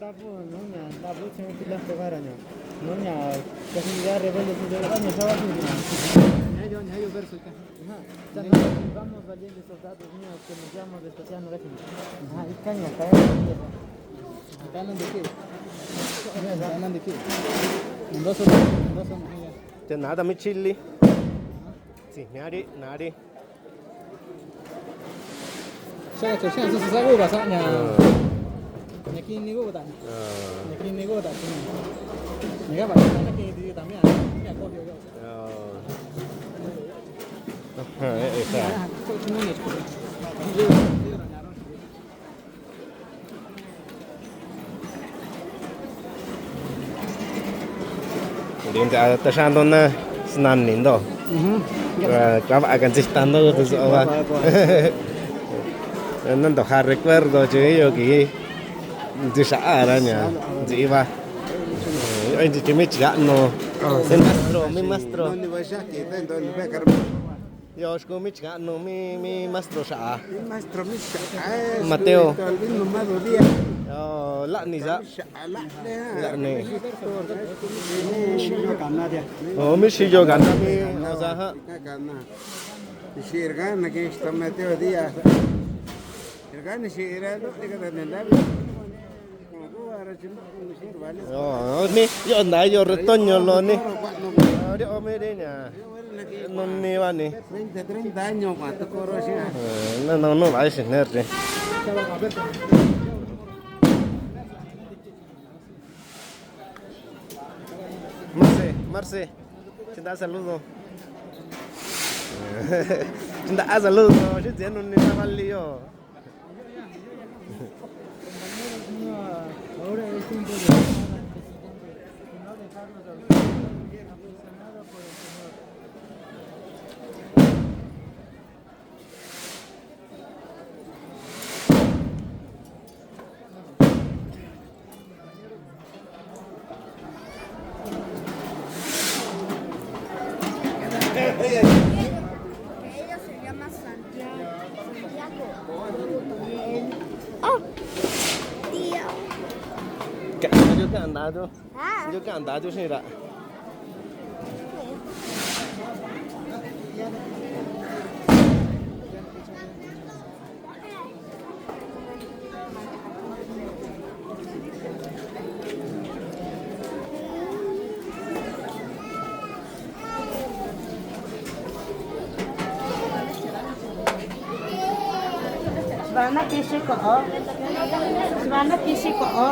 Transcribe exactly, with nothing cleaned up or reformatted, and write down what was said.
Ntabu, nuu ña ntabu chiñu fila cebara ña, nuu ña casi ya rebelde su de año saba su ña. Ña yo, ña yo verso ika. Ajá. Ya no, vamos valientes soldados míos que nos llamamos de Sosiano Rachima. Ajá, ika ña kaya. Ika nande ke. Ika nande ke. Ndoso, ndoso, ndoso. Te nada mi chili. Si, nari, nari. Xia, xia, xia, xia, xia, uva saña. Ah. Ña kini kuta. Ah. Ña kini kuta. Ña kava na kini tamia. Ña kofio yo. Ah. Ah, eh, eh, sa. Ntii ntia ta xianto na snani nto. Ujú. Kua, kua vaa kanchita nto tu so'o va. Kua, kua, kua. Na ntoja recuerdo chi iyo kiji ntixiaa ra ña ntii va. Yoo nti chi mi chikanu. Ah. Mi maestro, mi maestro. Yoo, xikuu mi chikanu, mi, mi maestro xa'a. Mi maestro mi xa'a. Mateo. Luis Nomado Díaz. Yoo, la'ani sa. Mi xa'a la'ani. La'ani. Oo, mi xiyo kana mi, o sa ja. Kana. Xirgana ke esta Mateo Díaz. Xirgana xira, la'ani ka ta nenda. Yoo, ni, yoo nta, yoo retoño loo ni. Yoo, ri omi ri ña. Nuni va ni. Veinte, treinta años kuaa tu koro xia. Eh, na, na, nu va xi ne ri. Marce, Marce. Chinta saludo. Chinta saludo. Xi tsia nuni na vali yo. Compañeros míos, ahora es tiempo de estar al presidente y no dejarlos a ustedes, aficionados por el Señor. Ella se llama Santiago. Santiago. Oh, tío. Ka-, yo ka'an nta'a tu. Ah. Yo ka'an nta'a tu xi'ira. Svana kixi ko'o. Svana kixi ko'o.